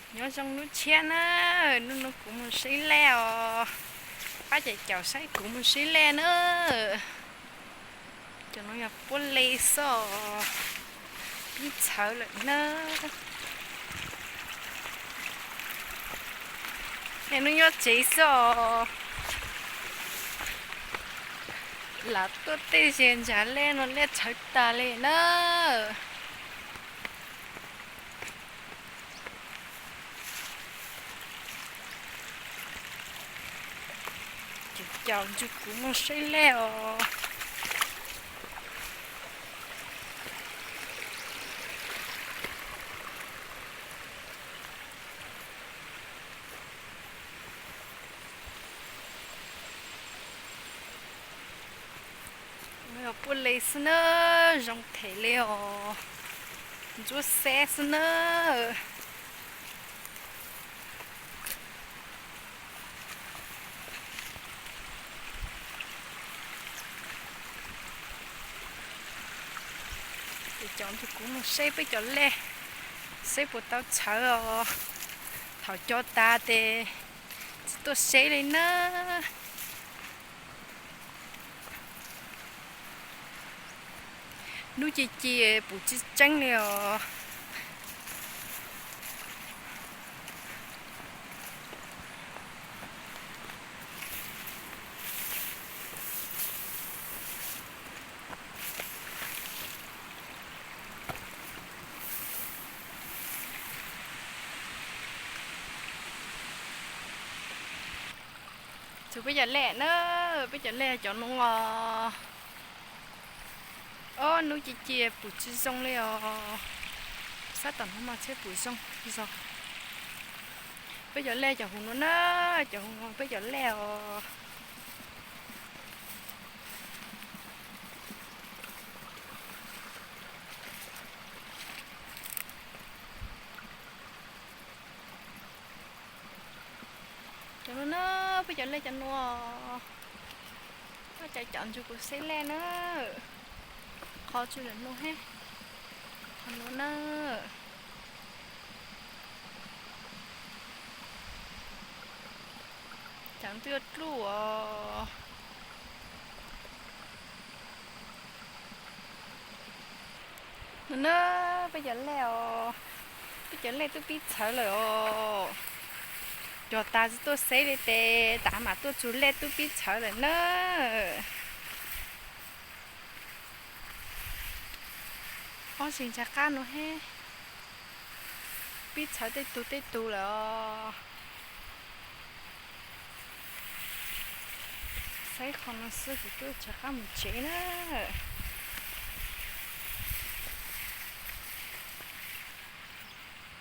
Nyob zoo hnub tshiab na, hnub no kuv mus saib lej os. Pab caum caum saib kuv mus saib lej na. Cov no yog puab le xwb os, pib txhawv lawm na. Niaj hnub nyob tsev xwb os. Lam tuaj tej ze ntsa lej no lej txhawv tas li na. Caum caum ntshe kuv mus saib lej os. Puab le xwb na, zoo them li os. Ntsuab xeb xwb na. Ces cov nrug kuv mus saib peb cov lej, saib puas tau txhawv os. Thaum co tas tes tsis tuaj saib li na. Hnub ci ci pum tsis tseeb li os. Txug peb cov lej na, peb cov lej cov nuav os. Ob hnub ci ci pum tsis zoo li os. Sab tom no mas tsheb pum zoo zog. Peb cov lej cov huv nuav na, cov huv nuav peb cov lej os. Cov nuav na, peb cov lej cov nuav. Pab caum caum ntsug kuv saib lej na. Qhov tsis lawm nuav he. Qhov nuav na. Caum twb yuav dluj os. Nuav na, peb cov lej os, peb cov lej tub pib txhawv lawm os. Cog tas tsis tuaj saib li tes tav mam tuaj txug lej tub pib txhawv lawm na. Ob sib ntsa qab nuav he, pib txhawv tej tug tej tug lawm os. Saib qhov no xwb kuv twb rov qab mus tsev na.